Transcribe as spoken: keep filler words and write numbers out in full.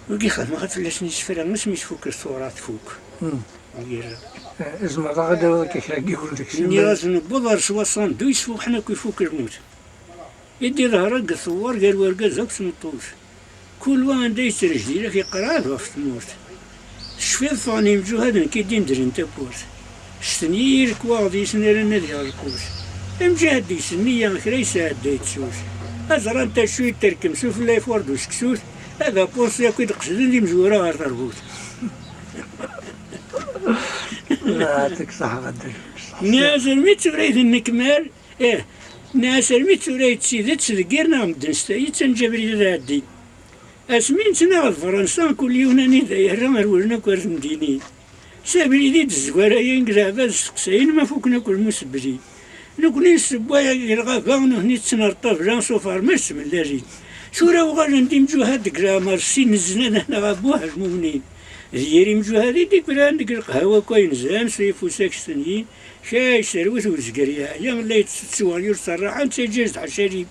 Wigi xedmeɣ ad fell-asen isefra asmi tfuk ṣṣura tfuk. Hmm. Wigi ra. Eh, tzemreḍ ad aɣ-d-tawiḍ akka kra n yiwen deg-sen? Nniɣ-asen wweḍ ar s waṣan d yesfuḥen akk ifuk lmut. I d-iḍher deg tewwar gar wergaz akked tmeṭṭut. Kul wa anda yettrejdil ak iqerɛed ɣef tmurt. Tecfiḍ ffɣen imǧuhad nekk i d-indren tawwurt. Stenyi i lekwaɣeḍ yesnaren ad yaɣ lqut. Amǧahad yessenni-ya kra yesɛedda yettut. Ad ẓrant acu i d-terkem sufella ifuṛ d useksut. Ad apus yakk i d-qesden d imezwura ɣer terbut. Yeɛṭik ṣṣeḥḥa a dda Lḥuc. Nniɣ-as armi d tura i d nnekmal, ih, nniɣ-as armi d tura i d tidet deg yir neɣ medden s tayet ad neǧǧ abrid ad ɛeddin. Asmi nettnaɣ d Fransa kul yiwen anida yerra rewlen akk ar temdinin. S abrid i d-zgarayen deg leɛbad steqsayen ma fukken akk lmusebbli. Nekni nessewway deg lɣaba, nutni ttnaɣ ṭṭabla s ufermaj ttmellalin. Tura uɣalen d imǧuhad deg leɛmer, sin neznan neɣ abuh lmumnin. D yir imǧuhad i d-ikkran deg lqahwa akk ayen zhan s uyeffus akstenyin. Kra yesserwet uzger yeɛya, la yettett weɣyul s rraḥa, netta yeǧǧa-as-d ḥaca alim.